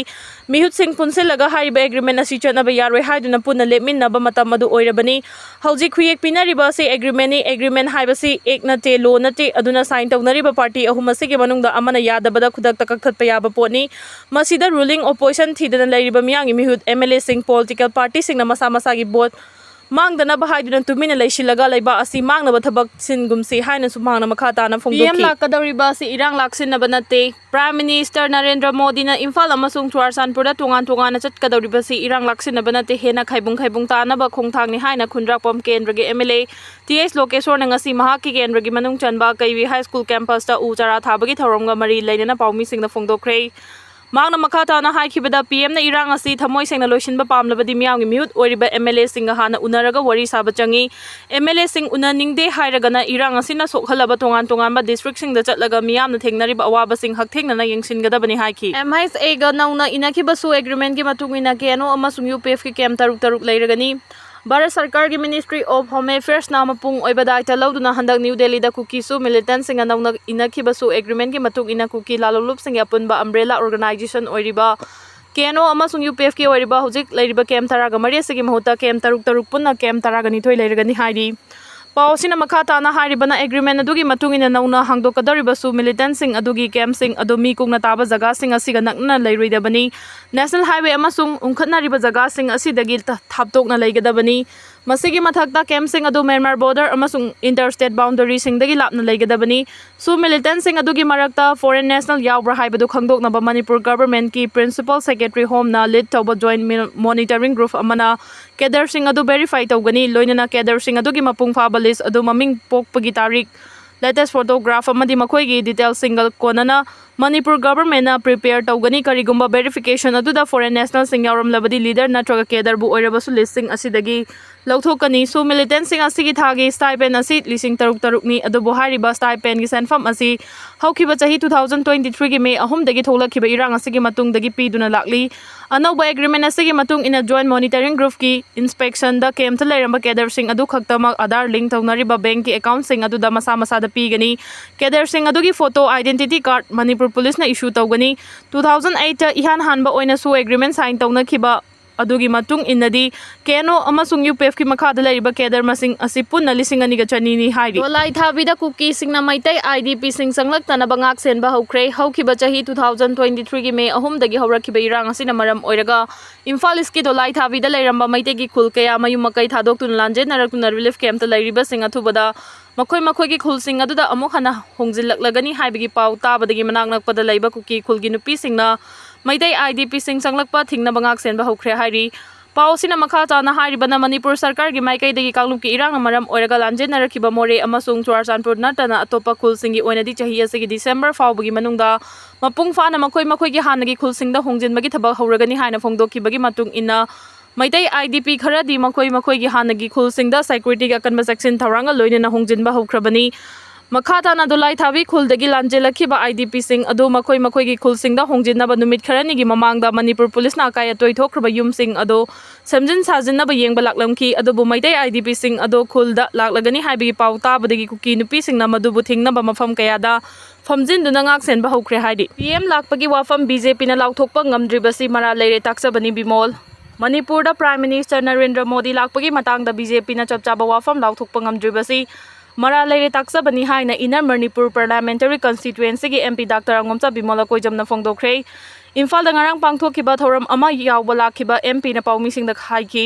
ꯃꯤꯍꯨꯠꯁꯤꯡ ꯄꯨꯟꯁꯤꯜꯂꯒ ꯍꯥꯏꯔꯤꯕ ꯑꯦꯒ꯭ꯔꯤꯃꯦꯟ ꯑꯁꯤ ꯆꯠꯅꯕ ꯌꯥꯔꯣꯏ ꯍꯥꯏꯗꯨꯅ ꯄꯨꯟꯅ ꯂꯦꯞꯃꯤꯟꯅꯕ ꯃꯇꯝ ꯑꯗꯨ ꯑꯣꯏꯔꯕꯅꯤ꯫ ꯍꯧꯖꯤꯛ ꯈꯨꯌꯦꯛ ꯄꯤꯅꯔꯤꯕ ꯑꯁꯤ ꯑꯦꯒ꯭ꯔꯤꯃꯦꯟꯅꯤ꯫ ꯑꯦꯒ꯭ꯔꯤꯃꯦꯟ ꯍꯥꯏꯕꯁꯤ ꯑꯦꯛ ꯅꯠꯇꯦ, ꯂꯣ ꯅꯠꯇꯦ꯫ ꯑꯗꯨꯅ ꯁꯥꯏꯟ ꯇꯧꯅꯔꯤꯕ ꯄꯥꯔꯇꯤ ꯑꯍꯨꯝ ꯑꯁꯤꯒꯤ ꯃꯅꯨꯡꯗ ꯑꯃꯅ ꯌꯥꯗꯕꯗ ꯈꯨꯗꯛꯇ ꯀꯛꯊꯠꯄ ꯌꯥꯕ ꯄꯣꯠꯅꯤ꯫ ꯃꯁꯤꯗ ꯔꯨꯂꯤꯡ ꯑꯣꯄꯣꯖꯤꯁꯟ ꯊꯤꯗꯅ ꯂꯩꯔꯤꯕ ꯃꯤꯌꯥꯝꯒꯤ ꯃꯤꯍꯨꯠ, ꯑꯦꯝ ꯑꯦꯜ ꯑꯦꯁꯤꯡ, ꯄꯣꯂꯤꯇꯤꯀꯦꯜ ꯄꯥꯔꯇꯤꯁꯤꯡꯅ ꯃꯁꯥ ꯃꯁꯥꯒꯤ ꯚꯣꯠ ꯃꯥꯡꯗꯅꯕ ꯍꯥꯏꯗꯨꯅ ꯇꯨꯃꯤꯟꯅ ꯂꯩꯁꯤꯜꯂꯒ ꯂꯩꯕꯥꯛ ꯑꯁꯤ ꯃꯥꯡꯅꯕ ꯊꯕꯛ ꯁꯤꯟꯒꯨꯝꯁꯤ ꯍꯥꯏꯅꯁꯨ ꯃꯍꯥꯛꯅ ꯃꯈꯥ ꯇꯥꯅ ꯄꯤ ꯑꯦꯝ ꯐꯣꯡꯗꯣꯛꯈꯤ꯫ ꯂꯥꯛꯀꯗꯧꯔꯤꯕ ꯑꯁꯤ ꯏꯔꯥꯡ ꯂꯥꯛꯁꯤꯟꯅꯕ ꯅꯠꯇꯦ꯫ ꯄ꯭ꯔꯥꯏꯝ ꯃꯤꯅꯤꯁꯇꯔ ꯅꯔꯦꯟꯗ꯭ꯔ ꯃꯣꯗꯤꯅ ꯏꯝꯐꯥꯜ ꯑꯃꯁꯨꯡ ꯆꯨꯔꯥꯆꯥꯟꯄꯨꯔꯗ ꯇꯣꯉꯥꯟ ꯇꯣꯉꯥꯟꯅ ꯆꯠꯀꯗꯧꯔꯤꯕꯁꯤ ꯏꯔꯥꯡ ꯂꯥꯛꯁꯤꯟꯅꯕ ꯅꯠꯇꯦ, ꯍꯦꯟꯅ ꯈꯥꯏꯕꯨꯡ ꯈꯥꯏꯕꯨꯡ ꯇꯥꯅꯕ ꯈꯣꯡꯊꯥꯡꯅꯤ ꯍꯥꯏꯅ ꯈꯨꯟꯗ꯭ꯔꯥꯛꯄꯝ ꯀꯦꯟꯗ꯭ꯔꯒꯤ M L A T H ꯂꯣꯀꯦꯁꯣꯔꯅ ꯉꯁꯤ ꯃꯍꯥꯛꯀꯤ ꯀꯦꯟꯗ꯭ꯔꯒꯤ ꯃꯅꯨꯡ ꯆꯟꯕ ꯀꯩꯕꯤ ꯍꯥꯏ ꯁ꯭ꯀꯨꯜ ꯀꯦꯝꯄꯁꯇ ꯎ ꯆꯥꯔꯥ ꯊꯥꯕꯒꯤ ꯊꯧꯔꯝꯒ ꯃꯔꯤ ꯂꯩꯅꯅ ꯄꯥꯎꯃꯤꯁꯤꯡꯗ ꯐꯣꯡꯗꯣꯛꯈ꯭ꯔꯦ꯫ ꯃꯍꯥꯛꯅ ꯃꯈꯥ ꯇꯥꯅ ꯍꯥꯏꯈꯤꯕꯗ, ꯄꯤ ꯑꯦꯝꯅ ꯏꯔꯥꯡ ꯑꯁꯤ ꯊꯃꯣꯏ ꯁꯦꯡꯅ ꯂꯣꯏꯁꯤꯟꯕ ꯄꯥꯝꯂꯕꯗꯤ ꯃꯤꯌꯥꯝꯒꯤ ꯃꯤꯍꯨꯠ ꯑꯣꯏꯔꯤꯕ ꯑꯦꯝ ꯑꯦꯜ ꯑꯦꯁꯤꯡꯒ ꯍꯥꯟꯅ ꯎꯅꯔꯒ ꯋꯥꯔꯤ ꯁꯥꯕ ꯆꯪꯏ꯫ ꯑꯦꯝ ꯑꯦꯜ ꯑꯦꯁꯤꯡ ꯎꯅꯅꯤꯡꯗꯦ ꯍꯥꯏꯔꯒꯅ ꯏꯔꯥꯡ ꯑꯁꯤꯅ ꯁꯣꯛꯍꯜꯂꯕ ꯇꯣꯉꯥꯟ ꯇꯣꯉꯥꯟꯕ ꯗꯤꯁꯇ꯭ꯔꯤꯛꯁꯤꯡꯗ ꯆꯠꯂꯒ ꯃꯤꯌꯥꯝꯅ ꯊꯦꯡꯅꯔꯤꯕ ꯑꯋꯥꯕꯁꯤꯡ ꯍꯛꯊꯦꯡꯅꯅ ꯌꯦꯡꯁꯤꯟꯒꯗꯕꯅꯤ ꯍꯥꯏꯈꯤ꯫ ꯑꯦꯝ ꯑꯩꯆ ꯑꯦꯒ ꯅꯧꯅ ꯏꯅꯈꯤꯕꯁꯨ ꯑꯦꯒ꯭ꯔꯤꯃꯦꯟꯒꯤ ꯃꯇꯨꯡ ꯏꯟꯅ ꯀꯦ ꯑꯦꯟ ꯑꯣ ꯑꯃꯁꯨꯡ ꯌꯨ ꯄꯤ ꯑꯦꯐꯀꯤ ꯀꯦꯝ ꯇꯔꯨꯛ ꯇꯔꯨꯛ ꯂꯩꯔꯒꯅꯤ꯫ ꯚꯥꯔꯠ ꯁꯔꯀꯥꯔꯒꯤ ꯃꯤꯅꯤꯁꯇ꯭ꯔꯤ ꯑꯣꯐ ꯍꯣꯝ ꯑꯦꯐꯤꯌꯔꯁꯅ ꯃꯄꯨꯡ ꯑꯣꯏꯕ ꯗꯥꯏꯇ ꯂꯧꯗꯨꯅ ꯍꯟꯗꯛ ꯅ꯭ꯌꯨ ꯗꯦꯜꯂꯤꯗ ꯀꯨꯀꯤꯁꯨ ꯃꯤꯂꯤꯇꯦꯟꯠꯁꯤꯡꯒ ꯅꯧꯅ ꯏꯅꯈꯤꯕꯁꯨ ꯑꯦꯒ꯭ꯔꯤꯃꯦꯟꯒꯤ ꯃꯇꯨꯡ ꯏꯟꯅ ꯀꯨꯀꯤ ꯂꯥꯂꯣꯡꯂꯨꯞꯁꯤꯡꯒꯤ ꯑꯄꯨꯟꯕ ꯑꯝꯕ꯭ꯔꯦꯂꯥ ꯑꯣꯔꯒꯅꯥꯏꯖꯦꯁꯟ ꯑꯣꯏꯔꯤꯕ ꯀꯦ ꯑꯦꯟ ꯑꯣ ꯑꯃꯁꯨꯡ ꯌꯨ ꯄꯤ ꯑꯦꯐꯀꯤ ꯑꯣꯏꯔꯤꯕ ꯍꯧꯖꯤꯛ ꯂꯩꯔꯤꯕ ꯀꯦꯝ ꯇꯔꯥꯒ ꯃꯔꯤ ꯑꯁꯤꯒꯤ ꯃꯍꯨꯠꯇ ꯀꯦꯝ ꯇꯔꯨꯛ ꯇꯔꯨꯛ ꯄꯨꯟꯅ ꯀꯦꯝ ꯇꯔꯥꯒ ꯅꯤꯊꯣꯏ ꯂꯩꯔꯒꯅꯤ ꯍꯥꯏꯔꯤ꯫ ꯄꯥꯎ ꯑꯁꯤꯅ ꯃꯈꯥ ꯇꯥꯅ ꯍꯥꯏꯔꯤꯕꯅ, ꯑꯦꯒ꯭ꯔꯤꯃꯦꯟ ꯑꯗꯨꯒꯤ ꯃꯇꯨꯡ ꯏꯟꯅ ꯅꯧꯅ ꯍꯥꯡꯗꯣꯛꯀꯗꯧꯔꯤꯕꯁꯨ ꯃꯤꯂꯤꯇꯦꯟꯠꯁꯤꯡ ꯑꯗꯨꯒꯤ ꯀꯦꯝꯞꯁꯤꯡ ꯑꯗꯨ ꯃꯤ ꯀꯨꯡꯅ ꯇꯥꯕ ꯖꯒꯥꯁꯤꯡ ꯑꯁꯤꯒ ꯅꯛꯅꯅ ꯂꯩꯔꯣꯏꯗꯕꯅꯤ꯫ ꯅꯦꯁꯅꯦꯜ ꯍꯥꯏꯋꯦ ꯑꯃꯁꯨꯡ ꯎꯪꯈꯠꯅꯔꯤꯕ ꯖꯒꯥꯁꯤꯡ ꯑꯁꯤꯗꯒꯤ ꯊ-, ꯊꯥꯞꯇꯣꯛꯅ ꯂꯩꯒꯗꯕꯅꯤ꯫ ꯃꯁꯤꯒꯤ ꯃꯊꯛꯇ, ꯀꯦꯝꯞꯁꯤꯡ ꯑꯗꯨ ꯃ꯭ꯌꯥꯟꯃꯥꯔ ꯕꯣꯔꯗꯔ ꯑꯃꯁꯨꯡ ꯏꯟꯇꯔ ꯁ꯭ꯇꯦꯠ ꯕꯥꯎꯟꯗꯔꯤꯁꯤꯡꯗꯒꯤ ꯂꯥꯞꯅ ꯂꯩꯒꯗꯕꯅꯤ꯫ ꯁꯨ ꯃꯤꯂꯤꯇꯦꯟꯠꯁꯤꯡ ꯑꯗꯨꯒꯤ ꯃꯔꯛꯇ ꯐꯣꯔꯦꯟ ꯅꯦꯁꯅꯦꯜ ꯌꯥꯎꯕ꯭ꯔꯥ ꯍꯥꯏꯕꯗꯨ ꯈꯪꯗꯣꯛꯅꯕ ꯃꯅꯤꯄꯨꯔ ꯒꯚꯔꯟꯃꯦꯟꯠꯀꯤ ꯄ꯭ꯔꯤꯟꯁꯤꯄꯜ ꯁꯦꯀ꯭ꯔꯦꯇꯔꯤ ꯍꯣꯝꯅ ꯂꯤꯗ ꯇꯧꯕ ꯖꯣꯏꯟꯠ ꯃꯤ-, ꯃꯣꯅꯤꯇꯔꯤꯡ ꯒ꯭ꯔꯨꯞ ꯑꯃꯅ ꯀꯦꯗꯔꯁꯤꯡ ꯑꯗꯨ ꯚꯦꯔꯤꯐꯥꯏ ꯇꯧꯒꯅꯤ꯫ ꯂꯣꯏꯅꯅ ꯀꯦꯗꯔꯁꯤꯡ ꯑꯗꯨꯒꯤ ꯃꯄꯨꯡ ꯐꯥꯕ ꯂꯤꯁ꯭ꯠ ꯑꯗꯨ ꯃꯃꯤꯡ, ꯄꯣꯛꯄꯒꯤ ꯇꯥꯔꯤꯛ, ꯂꯦꯇꯦꯁ꯭ꯠ ꯐꯣꯇꯣꯒ꯭ꯔꯥꯐ ꯑꯃꯗꯤ ꯃꯈꯣꯏꯒꯤ ꯗꯤꯇꯦꯜꯁꯤꯡꯒ ꯀꯣꯟꯅꯅ ꯃꯅꯤꯄꯨꯔ ꯒꯚꯔꯟꯃꯦꯟꯠꯅ ꯄ꯭ꯔꯤꯄꯦꯌꯔ ꯇꯧꯒꯅꯤ꯫ ꯀꯔꯤꯒꯨꯝꯕ ꯚꯦꯔꯤꯐꯤꯀꯦꯁꯟ ꯑꯗꯨꯗ ꯐꯣꯔꯦꯟ ꯅꯦꯁꯅꯦꯜꯁꯤꯡ ꯌꯥꯎꯔꯝꯂꯕꯗꯤ ꯂꯤꯗꯔ ꯅꯠꯇ꯭ꯔꯒ ꯀꯦꯗꯔꯕꯨ ꯑꯣꯏꯔꯕꯁꯨ ꯂꯤꯁꯁꯤꯡ ꯑꯁꯤꯗꯒꯤ ꯂꯧꯊꯣꯛꯀꯅꯤ꯫ ꯁꯨ ꯃꯤꯂꯤꯇꯦꯟꯠꯁꯤꯡ ꯑꯁꯤꯒꯤ ꯊꯥꯒꯤ ꯁ꯭ꯇꯥꯏꯄꯦꯟ ꯑꯁꯤ ꯂꯤꯁꯤꯡ ꯇꯔꯨꯛ ꯇꯔꯨꯛꯅꯤ꯫ ꯑꯗꯨꯕꯨ ꯍꯥꯏꯔꯤꯕ ꯁ꯭ꯇꯥꯏꯄꯦꯟꯒꯤ ꯁꯦꯟꯐꯝ ꯑꯁꯤ ꯍꯧꯈꯤꯕ ꯆꯍꯤ two thousand twenty three ꯒꯤ ꯃꯦ ꯑꯍꯨꯝꯗꯒꯤ ꯊꯣꯛꯂꯛꯈꯤꯕ ꯏꯔꯥꯡ ꯑꯁꯤꯒꯤ ꯃꯇꯨꯡꯗꯒꯤ ꯄꯤꯗꯨꯅ ꯂꯥꯛꯂꯤ꯫ ꯑꯅꯧꯕ ꯑꯦꯒ꯭ꯔꯤꯃꯦꯟꯠ ꯑꯁꯤꯒꯤ ꯃꯇꯨꯡ ꯏꯟꯅ ꯖꯣꯏꯟꯠ ꯃꯣꯅꯤꯇꯔꯤꯡ ꯒ꯭ꯔꯨꯞꯀꯤ ꯏꯟꯁꯄꯦꯛꯁꯟꯗ ꯀꯦꯝꯞꯇ ꯂꯩꯔꯝꯕ ꯀꯦꯗꯔꯁꯤꯡ ꯑꯗꯨ ꯈꯛꯇꯃꯛ ꯑꯥꯙꯥꯔ ꯂꯤꯡꯛ ꯇꯧꯅꯔꯤꯕ ꯕꯦꯡꯛꯀꯤ ꯑꯦꯀꯥꯎꯟꯠꯁꯤꯡ ꯑꯗꯨꯗ ꯃꯁꯥ ꯃꯁꯥꯗ ꯄꯤꯒꯅꯤ꯫ ꯀꯦꯗꯔꯁꯤꯡ ꯑꯗꯨꯒꯤ ꯐꯣꯇꯣ, ꯑꯥꯏꯗꯦꯟꯇꯤꯇꯤ ꯀꯥꯔꯗ ꯃꯅꯤꯄꯨꯔ ꯄꯨꯂꯤꯁꯅ ꯏꯁꯨ ꯇꯧꯒꯅꯤ꯫ Two thousand eight ꯇ ꯏꯍꯥꯟ ꯍꯥꯟꯕ ꯑꯣꯏꯅ ꯁꯨ ꯑꯦꯒ꯭ꯔꯤꯃꯦꯟꯠ ꯁꯥꯏꯟ ꯇꯧꯅꯈꯤꯕ ꯑꯗꯨꯒꯤ ꯃꯇꯨꯡ ꯏꯟꯅꯗꯤ ꯀꯦ ꯑꯦꯟ ꯑꯣ ꯑꯃꯁꯨꯡ ꯌꯨ ꯄꯤ ꯑꯦꯐꯀꯤ ꯃꯈꯥꯗ ꯂꯩꯔꯤꯕ ꯀꯦꯗꯔ ꯃꯁꯤꯡ ꯑꯁꯤ ꯄꯨꯟꯅ ꯂꯤꯁꯤꯡ ꯑꯅꯤꯒ ꯆꯅꯤꯅꯤ ꯍꯥꯏꯔꯤ꯫ ꯗꯣꯂꯥꯏ ꯊꯥꯕꯤꯗ ꯀꯨꯀꯤꯁꯤꯡꯅ ꯃꯩꯇꯩ ꯑꯥꯏ ꯗꯤ ꯄꯤꯁꯤꯡ ꯆꯪꯂꯛꯇꯅꯕ ꯉꯥꯛ ꯁꯦꯟꯕ ꯍꯧꯈ꯭ꯔꯦ꯫ ꯍꯧꯈꯤꯕ ꯆꯍꯤ two thousand twenty three ꯒꯤ ꯃꯦ ꯑꯍꯨꯝꯗꯒꯤ ꯍꯧꯔꯛꯈꯤꯕ ꯏꯔꯥꯡ ꯑꯁꯤꯅ ꯃꯔꯝ ꯑꯣꯏꯔꯒ ꯏꯝꯐꯥꯜ ꯏꯁꯀꯤ ꯗꯣꯂꯥꯏ ꯊꯥꯕꯤꯗ ꯂꯩꯔꯝꯕ ꯃꯩꯇꯩꯒꯤ ꯈꯨꯜ ꯀꯌꯥ ꯃꯌꯨꯝ ꯃꯀꯩ ꯊꯥꯗꯣꯛꯇꯨꯅ ꯂꯥꯟꯖꯦꯟꯅꯔꯛꯇꯨꯅ ꯔꯤꯂꯤꯐ ꯀꯦꯝꯞꯇ ꯂꯩꯔꯤꯕꯁꯤꯡ ꯑꯊꯨꯕꯗ ꯃꯈꯣꯏ ꯃꯈꯣꯏꯒꯤ ꯈꯨꯜꯁꯤꯡ ꯑꯗꯨꯗ ꯑꯃꯨꯛ ꯍꯟꯅ ꯍꯣꯡꯖꯤꯜꯂꯛꯂꯒꯅꯤ ꯍꯥꯏꯕꯒꯤ ꯄꯥꯎ ꯇꯥꯕꯗꯒꯤ ꯃꯅꯥꯛ ꯅꯛꯄꯗ ꯂꯩꯕ ꯀꯨꯀꯤ ꯈꯨꯜꯒꯤ ꯅꯨꯄꯤꯁꯤꯡꯅ ꯃꯩꯇꯩ ꯑꯥꯏ ꯗꯤ ꯄꯤꯁꯤꯡ ꯆꯪꯂꯛꯄ ꯊꯤꯡꯅꯕ ꯉꯥꯛ ꯁꯦꯟꯕ ꯍꯧꯈ꯭ꯔꯦ ꯍꯥꯏꯔꯤ꯫ ꯄꯥꯎ ꯑꯁꯤꯅ ꯃꯈꯥ ꯇꯥꯅ ꯍꯥꯏꯔꯤꯕꯅ, ꯃꯅꯤꯄꯨꯔ ꯁꯔꯀꯥꯔꯒꯤ ꯃꯥꯏꯀꯩꯗꯒꯤ ꯀꯥꯡꯂꯨꯞꯀꯤ ꯏꯔꯥꯡꯅ ꯃꯔꯝ ꯑꯣꯏꯔꯒ ꯂꯥꯟꯖꯦꯟꯅꯔꯛꯈꯤꯕ ꯃꯣꯔꯦ ꯑꯃꯁꯨꯡ ꯆꯨꯔꯥꯆꯥꯟꯄꯨꯔ ꯅꯠꯇꯅ ꯑꯇꯣꯞꯄ ꯈꯨꯜꯁꯤꯡꯒꯤ ꯑꯣꯏꯅꯗꯤ ꯆꯍꯤ ꯑꯁꯤꯒꯤ ꯗꯤꯁꯦꯝꯕꯔ ꯐꯥꯎꯕꯒꯤ ꯃꯅꯨꯡꯗ ꯃꯄꯨꯡ ꯐꯥꯅ ꯃꯈꯣꯏ ꯃꯈꯣꯏꯒꯤ ꯍꯥꯟꯅꯒꯤ ꯈꯨꯜꯁꯤꯡꯗ ꯍꯣꯡꯖꯤꯟꯕꯒꯤ ꯊꯕꯛ ꯍꯧꯔꯒꯅꯤ ꯍꯥꯏꯅ ꯐꯣꯡꯗꯣꯛꯈꯤꯕꯒꯤ ꯃꯇꯨꯡ ꯏꯟꯅ, ꯃꯩꯇꯩ ꯑꯥꯏ ꯗꯤ ꯄꯤ ꯈꯔꯗꯤ ꯃꯈꯣꯏ ꯃꯈꯣꯏꯒꯤ ꯍꯥꯟꯅꯒꯤ ꯈꯨꯜꯁꯤꯡꯗ ꯁꯦꯀ꯭ꯌꯨꯔꯤꯇꯤꯒꯤ ꯑꯀꯟꯕ ꯆꯦꯛꯁꯤꯟ ꯊꯧꯔꯥꯡꯒ ꯂꯣꯏꯅꯅ ꯍꯣꯡꯖꯤꯟꯕ ꯍꯧꯈ꯭ꯔꯕꯅꯤ꯫ ꯃꯈꯥ ꯇꯥꯅ ꯗꯣꯂꯥꯏ ꯊꯥꯕꯤ ꯈꯨꯜꯗꯒꯤ ꯂꯥꯟꯖꯦꯜꯂꯛꯈꯤꯕ ꯑꯥꯏ ꯗꯤ ꯄꯤꯁꯤꯡ ꯑꯗꯨ ꯃꯈꯣꯏ ꯃꯈꯣꯏꯒꯤ ꯈꯨꯜꯁꯤꯡꯗ ꯍꯣꯡꯖꯤꯟꯅꯕ ꯅꯨꯃꯤꯠ ꯈꯔꯅꯤꯒꯤ ꯃꯃꯥꯡꯗ ꯃꯅꯤꯄꯨꯔ ꯄꯨꯂꯤꯁꯅ ꯑꯀꯥꯏ ꯑꯇꯣꯏ ꯊꯣꯛꯈ꯭ꯔꯕ ꯌꯨꯝꯁꯤꯡ ꯑꯗꯨ ꯁꯦꯝꯖꯤꯟ ꯁꯥꯖꯤꯟꯅꯕ ꯌꯦꯡꯕ ꯂꯥꯛꯂꯝꯈꯤ꯫ ꯑꯗꯨꯕꯨ ꯃꯩꯇꯩ ꯑꯥꯏ ꯗꯤ ꯄꯤꯁꯤꯡ ꯑꯗꯨ ꯈꯨꯜꯗ ꯂꯥꯛꯂꯒꯅꯤ ꯍꯥꯏꯕꯒꯤ ꯄꯥꯎ ꯇꯥꯕꯗꯒꯤ ꯀꯨꯀꯤ ꯅꯨꯄꯤꯁꯤꯡꯅ ꯃꯗꯨꯕꯨ ꯊꯤꯡꯅꯕ ꯃꯐꯝ ꯀꯌꯥꯗ ꯐꯝꯖꯤꯟꯗꯨꯅ ꯉꯥꯛ ꯁꯦꯟꯕ ꯍꯧꯈ꯭ꯔꯦ ꯍꯥꯏꯔꯤ꯫ ꯄꯤ ꯑꯦꯝ ꯂꯥꯛꯄꯒꯤ ꯋꯥꯐꯝ ꯕꯤ ꯖꯦ ꯄꯤꯅ ꯂꯥꯎꯊꯣꯛꯄ ꯉꯝꯗ꯭ꯔꯤꯕꯁꯤ ꯃꯔꯥꯜ ꯂꯩꯔꯦ ꯇꯥꯛꯆꯕꯅꯤ ꯕꯤꯃꯣꯜ꯫ ꯃꯅꯤꯄꯨꯔꯗ ꯄ꯭ꯔꯥꯏꯝ ꯃꯤꯅꯤꯁꯇꯔ ꯅꯔꯦꯟꯗ꯭ꯔ ꯃꯣꯗꯤ ꯂꯥꯛꯄꯒꯤ ꯃꯇꯥꯡꯗ ꯕꯤ ꯖꯦ ꯄꯤꯅ ꯆꯞ ꯆꯥꯕ ꯋꯥꯐꯝ ꯂꯥꯎꯊꯣꯛꯄ ꯉꯝꯗ꯭ꯔꯤꯕꯁꯤ ꯃꯔꯥꯜ ꯂꯩꯔꯦ ꯇꯥꯛꯆꯕꯅꯤ ꯍꯥꯏꯅ ꯏꯟꯅꯔ ꯃꯅꯤꯄꯨꯔ ꯄꯥꯔꯂꯤꯌꯥꯃꯦꯟꯇꯔꯤ ꯀꯟꯁꯇꯤꯇ꯭ꯌꯨꯑꯦꯟꯁꯤꯒꯤ M P doctor Angomcha Bimol ꯑꯀꯣꯏꯖꯝꯅ ꯐꯣꯡꯗꯣꯛꯈ꯭ꯔꯦ꯫ ꯏꯝꯐꯥꯜꯗ ꯉꯔꯥꯡ ꯄꯥꯡꯊꯣꯛꯈꯤꯕ ꯊꯧꯔꯝ ꯑꯃ ꯌꯥꯎꯕ ꯂꯥꯛꯈꯤꯕ ꯑꯦꯝ ꯄꯤꯅ ꯄꯥꯎꯃꯤꯁꯤꯡꯗ ꯍꯥꯏꯈꯤ,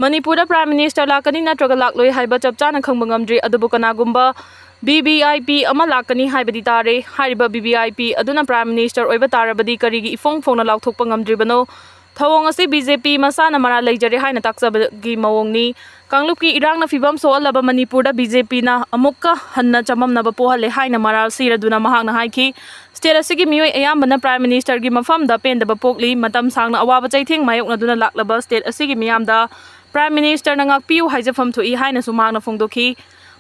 ꯃꯅꯤꯄꯨꯔꯗ ꯄ꯭ꯔꯥꯏꯝ ꯃꯤꯅꯤꯁꯇꯔ ꯂꯥꯛꯀꯅꯤ ꯅꯠꯇ꯭ꯔꯒ ꯂꯥꯛꯂꯣꯏ ꯍꯥꯏꯕ ꯆꯞ ꯆꯥꯅ ꯈꯪꯕ ꯉꯝꯗ꯭ꯔꯤ, ꯑꯗꯨꯕꯨ ꯀꯅꯥꯒꯨꯝꯕ ꯚꯤ ꯚꯤ ꯑꯥꯏ ꯄꯤ ꯑꯃ ꯂꯥꯛꯀꯅꯤ ꯍꯥꯏꯕꯗꯤ ꯇꯥꯔꯦ꯫ ꯍꯥꯏꯔꯤꯕ ꯚꯤ ꯚꯤ ꯑꯥꯏ ꯄꯤ ꯑꯗꯨꯅ ꯄ꯭ꯔꯥꯏꯝ ꯃꯤꯅꯤꯁꯇꯔ ꯑꯣꯏꯕ ꯇꯥꯔꯕꯗꯤ ꯀꯔꯤꯒꯤ ꯏꯐꯣꯡ ꯐꯣꯡꯅ ꯂꯥꯎꯊꯣꯛꯄ ꯉꯝꯗ꯭ꯔꯤꯕꯅꯣ? ꯊꯧꯑꯣꯡ ꯑꯁꯤ ꯕꯤ ꯖꯦ ꯄꯤ ꯃꯁꯥꯅ ꯃꯔꯥꯜ ꯂꯩꯖꯔꯦ ꯍꯥꯏꯅ ꯇꯥꯛꯆꯕꯒꯤ ꯃꯑꯣꯡꯅꯤ꯫ ꯀꯥꯡꯂꯨꯞꯀꯤ ꯏꯔꯥꯡꯅ ꯐꯤꯕꯝ ꯁꯣꯛꯍꯜꯂꯕ ꯃꯅꯤꯄꯨꯔꯗ ꯕꯤ ꯖꯦ ꯄꯤꯅ ꯑꯃꯨꯛꯀ ꯍꯟꯅ ꯆꯃꯝꯅꯕ ꯄꯣꯛꯍꯜꯂꯦ ꯍꯥꯏꯅ ꯃꯔꯥꯜ ꯁꯤꯔꯗꯨꯅ ꯃꯍꯥꯛꯅ ꯍꯥꯏꯈꯤ, ꯁ꯭ꯇꯦꯠ ꯑꯁꯤꯒꯤ ꯃꯤꯑꯣꯏ ꯑꯌꯥꯝꯕꯅ ꯄ꯭ꯔꯥꯏꯝ ꯃꯤꯅꯤꯁꯇꯔꯒꯤ ꯃꯐꯝꯗ ꯄꯦꯟꯗꯕ ꯄꯣꯛꯂꯤ꯫ ꯃꯇꯝ ꯁꯥꯡꯅ ꯑꯋꯥꯕ ꯆꯩꯊꯦꯡ ꯃꯥꯌꯣꯛꯅꯗꯨꯅ ꯂꯥꯛꯂꯕ ꯁ꯭ꯇꯦꯠ ꯑꯁꯤꯒꯤ ꯃꯤꯌꯥꯝꯗ ꯄ꯭ꯔꯥꯏꯝ ꯃꯤꯅꯤꯁꯇꯔꯅ ꯉꯥꯛꯄꯤꯌꯨ ꯍꯥꯏꯖꯐꯝ ꯊꯣꯛꯏ ꯍꯥꯏꯅꯁꯨ ꯃꯍꯥꯛꯅ ꯐꯣꯡꯗꯣꯛꯈꯤ꯫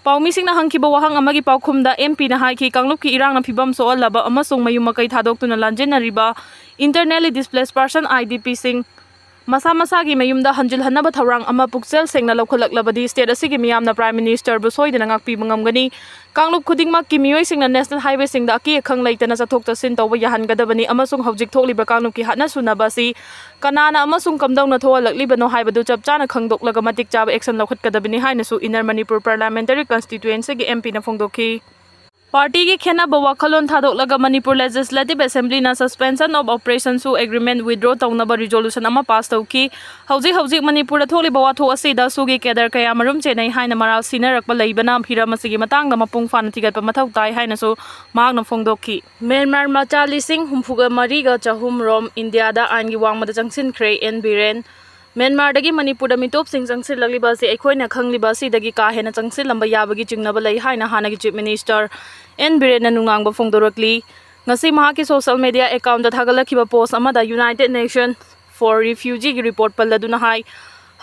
ꯄꯥꯎꯃꯤꯁꯤꯡꯅ ꯍꯪꯈꯤꯕ ꯋꯥꯍꯪ ꯑꯃꯒꯤ ꯄꯥꯎꯈꯨꯝꯗ ꯑꯦꯝ ꯄꯤꯅ ꯍꯥꯏꯈꯤ, ꯀꯥꯡꯂꯨꯞꯀꯤ ꯏꯔꯥꯡꯅ ꯐꯤꯕꯝ ꯁꯣꯛꯍꯜꯂꯕ ꯑꯃꯁꯨꯡ ꯃꯌꯨꯝ ꯃꯀꯩ ꯊꯥꯗꯣꯛꯇꯨꯅ ꯂꯥꯟꯖꯦꯟꯅꯔꯤꯕ internally displaced person, I D P, ꯁꯤꯡ ꯃꯁꯥ ꯃꯁꯥꯒꯤ ꯃꯌꯨꯝꯗ ꯍꯟꯖꯤꯜꯍꯟꯅꯕ ꯊꯧꯔꯥꯡ ꯑꯃ ꯄꯨꯛꯆꯦꯜ ꯁꯦꯡꯅ ꯂꯧꯈꯠꯂꯛꯂꯕꯗꯤ ꯁ꯭ꯇꯦꯠ ꯑꯁꯤꯒꯤ ꯃꯤꯌꯥꯝꯅ ꯄ꯭ꯔꯥꯏꯝ ꯃꯤꯅꯤꯁꯇꯔꯕꯨ ꯁꯣꯏꯗꯅ ꯉꯥꯛꯄꯤꯕ ꯉꯝꯒꯅꯤ꯫ ꯀꯥꯡꯂꯨꯞ ꯈꯨꯗꯤꯡꯃꯛꯀꯤ ꯃꯤꯑꯣꯏꯁꯤꯡꯅ ꯅꯦꯁꯅꯦꯜ ꯍꯥꯏꯋꯦꯁꯤꯡꯗ ꯑꯀꯤ ꯑꯈꯪ ꯂꯩꯇꯅ ꯆꯠꯊꯣꯛ ꯆꯠꯁꯤꯟ ꯇꯧꯕ ꯌꯥꯍꯟꯒꯗꯕꯅꯤ ꯑꯃꯁꯨꯡ ꯍꯧꯖꯤꯛ ꯊꯣꯛꯂꯤꯕ ꯀꯥꯡꯂꯨꯞꯀꯤ ꯍꯥꯠꯅ ꯁꯨꯅꯕ ꯑꯁꯤ ꯀꯅꯥꯅ ꯑꯃꯁꯨꯡ ꯀꯝꯗꯧꯅ ꯊꯣꯛꯍꯜꯂꯛꯂꯤꯕꯅꯣ ꯍꯥꯏꯕꯗꯨ ꯆꯞ ꯆꯥꯅ ꯈꯪꯗꯣꯛꯂꯒ ꯃꯇꯤꯛ ꯆꯥꯕ ꯑꯦꯛꯁꯟ ꯂꯧꯈꯠꯀꯗꯕꯅꯤ ꯍꯥꯏꯅꯁꯨ ꯏꯟꯅꯔ ꯃꯅꯤꯄꯨꯔ ꯄꯥꯔꯂꯤꯌꯥꯃꯦꯟꯇꯔꯤ ꯀꯟꯁꯇꯤꯇ꯭ꯋꯦꯟꯁꯤꯒꯤ ꯑꯦꯝ ꯄꯤꯅ ꯐꯣꯡꯗꯣꯛꯈꯤ꯫ ꯄꯥꯔꯇꯤꯒꯤ ꯈꯦꯟꯅꯕ ꯋꯥꯈꯜꯂꯣꯟ ꯊꯥꯗꯣꯛꯂꯒ ꯃꯅꯤꯄꯨꯔ ꯂꯦꯖꯤꯁꯂꯦꯇꯤꯚ ꯑꯦꯁꯦꯝꯕ꯭ꯂꯤꯅ Suspension of Operation ꯁꯨ ꯑꯦꯒ꯭ꯔꯤꯃꯦꯟ ꯋꯤꯗ꯭ꯔꯣ ꯇꯧꯅꯕ ꯔꯤꯖꯣꯂꯨꯁꯟ ꯑꯃ ꯄꯥꯁ ꯇꯧꯈꯤ꯫ ꯍꯧꯖꯤꯛ ꯍꯧꯖꯤꯛ ꯃꯅꯤꯄꯨꯔꯗ ꯊꯣꯛꯂꯤꯕ ꯋꯥꯊꯣꯛ ꯑꯁꯤꯗ ꯁꯨꯒꯤ ꯀꯦꯗꯔ ꯀꯌꯥ ꯃꯔꯨꯝ ꯆꯦꯟꯅꯩ ꯍꯥꯏꯅ ꯃꯔꯥꯜ ꯁꯤꯅꯔꯛꯄ ꯂꯩꯕꯅ ꯍꯤꯔꯝ ꯑꯁꯤꯒꯤ ꯃꯇꯥꯡꯗ ꯃꯄꯨꯡ ꯐꯥꯅ ꯊꯤꯒꯠꯄ ꯃꯊꯧ ꯇꯥꯏ ꯍꯥꯏꯅꯁꯨ ꯃꯍꯥꯛꯅ ꯐꯣꯡꯗꯣꯛꯈꯤ꯫ ꯃ꯭ꯌꯥꯟꯃꯥꯔ ꯃꯆꯥ ꯂꯤꯁꯤꯡ ꯍꯨꯝꯐꯨꯒ ꯃꯔꯤꯒ ꯆꯍꯨꯝ ꯔꯣꯝ ꯏꯟꯗꯤꯌꯥꯗ ꯑꯥꯏꯟꯒꯤ ꯋꯥꯡꯃꯗ ꯆꯪꯁꯤꯟꯈ꯭ꯔꯦ, ꯑꯦꯟ ꯕꯤꯔꯦꯟ꯫ ꯃ꯭ꯌꯥꯟꯃꯥꯔꯗꯒꯤ ꯃꯅꯤꯄꯨꯔꯗ ꯃꯤꯇꯣꯞꯁꯤꯡ ꯆꯪꯁꯤꯜꯂꯛꯂꯤꯕ ꯑꯁꯤ ꯑꯩꯈꯣꯏꯅ ꯈꯪꯂꯤꯕ ꯑꯁꯤꯗꯒꯤ ꯀꯥ ꯍꯦꯟꯅ ꯆꯪꯁꯤꯜꯂꯝꯕ ꯌꯥꯕꯒꯤ ꯆꯤꯡꯅꯕ ꯂꯩ ꯍꯥꯏꯅ ꯍꯥꯟꯅꯒꯤ ꯆꯤꯐ ꯃꯤꯅꯤꯁꯇꯔ ꯑꯦꯟ ꯕꯤꯔꯦꯟꯅ ꯅꯨꯡꯅꯥꯡꯕ ꯐꯣꯡꯗꯣꯔꯛꯂꯤ꯫ ꯉꯁꯤ ꯃꯍꯥꯛꯀꯤ ꯁꯣꯁꯤꯌꯦꯜ ꯃꯤꯗꯤꯌꯥ ꯑꯦꯀꯥꯎꯟꯗ ꯊꯥꯒꯠꯂꯛꯈꯤꯕ ꯄꯣꯁ ꯑꯃꯗ United Nation for Refugee ꯒꯤ ꯔꯤꯄꯣꯔꯠ ꯄꯜꯂꯗꯨꯅ ꯍꯥꯏ,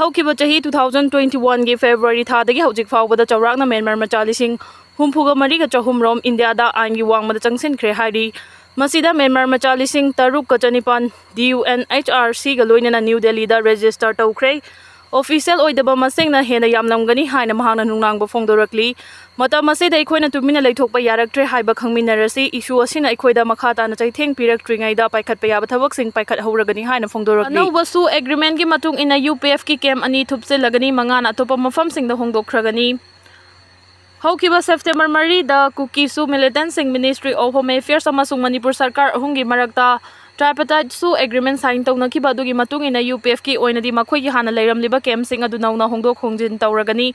ꯍꯧꯈꯤꯕ ꯆꯍꯤ two thousand twenty one ꯒꯤ ꯐꯦꯕ꯭ꯔꯨꯋꯥꯔꯤ ꯊꯥꯗꯒꯤ ꯍꯧꯖꯤꯛ ꯐꯥꯎꯕꯗ ꯆꯥꯎꯔꯥꯛꯅ ꯃ꯭ꯌꯥꯟꯃꯥꯔ ꯃꯆꯥ ꯂꯤꯁꯤꯡ ꯍꯨꯝꯐꯨꯒ ꯃꯔꯤꯒ ꯆꯍꯨꯝ ꯔꯣꯝ ꯏꯟꯗꯤꯌꯥꯗ ꯑꯥꯏꯟꯒꯤ ꯋꯥꯡꯃꯗ ꯆꯪꯁꯤꯟꯈ꯭ꯔꯦ ꯍꯥꯏꯔꯤ꯫ ꯃꯁꯤꯗ ꯃ꯭ꯌꯥꯟꯃꯥꯔ ꯃꯆꯥ ꯂꯤꯁꯤꯡ ꯇꯔꯨꯛꯀ ꯆꯅꯤꯄꯥꯟ ꯗꯤ ꯌꯨ ꯑꯦꯟ ꯑꯩꯆ ꯑꯥꯔ ꯁꯤꯒ ꯂꯣꯏꯅꯅ ꯅ꯭ꯌꯨ ꯗꯦꯜꯂꯤꯗ ꯔꯦꯖꯤꯁꯇꯔ ꯇꯧꯈ꯭ꯔꯦ꯫ ꯑꯣꯐꯤꯁꯤꯌꯦꯜ ꯑꯣꯏꯗꯕ ꯃꯁꯤꯡꯅ ꯍꯦꯟꯅ ꯌꯥꯝꯂꯝꯒꯅꯤ ꯍꯥꯏꯅ ꯃꯍꯥꯛꯅ ꯅꯨꯡꯅꯥꯡꯕ ꯐꯣꯡꯗꯣꯔꯛꯂꯤ꯫ ꯃꯇꯝ ꯑꯁꯤꯗ ꯑꯩꯈꯣꯏꯅ ꯇꯨꯃꯤꯟꯅ ꯂꯩꯊꯣꯛꯄ ꯌꯥꯔꯛꯇ꯭ꯔꯦ ꯍꯥꯏꯕ ꯈꯪꯃꯤꯟꯅꯔꯁꯤ꯫ ꯏꯁꯨ ꯑꯁꯤꯅ ꯑꯩꯈꯣꯏꯗ ꯃꯈꯥ ꯇꯥꯅ ꯆꯩꯊꯦꯡ ꯄꯤꯔꯛꯇ꯭ꯔꯤꯉꯩꯗ ꯄꯥꯏꯈꯠꯄ ꯌꯥꯕ ꯊꯕꯛꯁꯤꯡ ꯄꯥꯏꯈꯠꯍꯧꯔꯒꯅꯤ ꯍꯥꯏꯅ ꯐꯣꯡꯗꯣꯔꯛꯂꯤ꯫ ꯑꯅꯧꯕ ꯁꯨ ꯑꯦꯒ꯭ꯔꯤꯃꯦꯟꯒꯤ ꯃꯇꯨꯡ ꯏꯟꯅ ꯌꯨ ꯄꯤ ꯑꯦꯐꯀꯤ ꯀꯦꯝ ꯑꯅꯤ ꯊꯨꯞꯆꯤꯜꯂꯒꯅꯤ, ꯃꯉꯥꯅ ꯑꯇꯣꯞꯄ ꯃꯐꯝꯁꯤꯡꯗ ꯍꯣꯡꯗꯣꯛꯈ꯭ꯔꯒꯅꯤ꯫ ꯍꯧꯈꯤꯕ ꯁꯦꯞꯇꯦꯝꯕꯔ ꯃꯔꯤꯗ ꯀꯨꯀꯤ ꯁꯨ ꯃꯤꯂꯤꯇꯦꯟꯠꯁꯤꯡ Ministry of Home Affairs ꯑꯃꯁꯨꯡ ꯃꯅꯤꯄꯨꯔ ꯁꯔꯀꯥꯔ ꯑꯍꯨꯝꯒꯤ ꯃꯔꯛꯇ tripartite ꯁꯨ ꯑꯦꯒ꯭ꯔꯤꯃꯦꯟ ꯁꯥꯏꯟ ꯇꯧꯅꯈꯤꯕ ꯑꯗꯨꯒꯤ ꯃꯇꯨꯡ ꯏꯟꯅ ꯌꯨ ꯄꯤ ꯑꯦꯐꯀꯤ ꯑꯣꯏꯅꯗꯤ ꯃꯈꯣꯏꯒꯤ ꯍꯥꯟꯅ ꯂꯩꯔꯝꯂꯤꯕ ꯀꯦꯝꯞꯁꯤꯡ ꯑꯗꯨ ꯅꯧꯅ ꯍꯣꯡꯗꯣꯛ ꯍꯣꯡꯖꯤꯟ ꯇꯧꯔꯒꯅꯤ꯫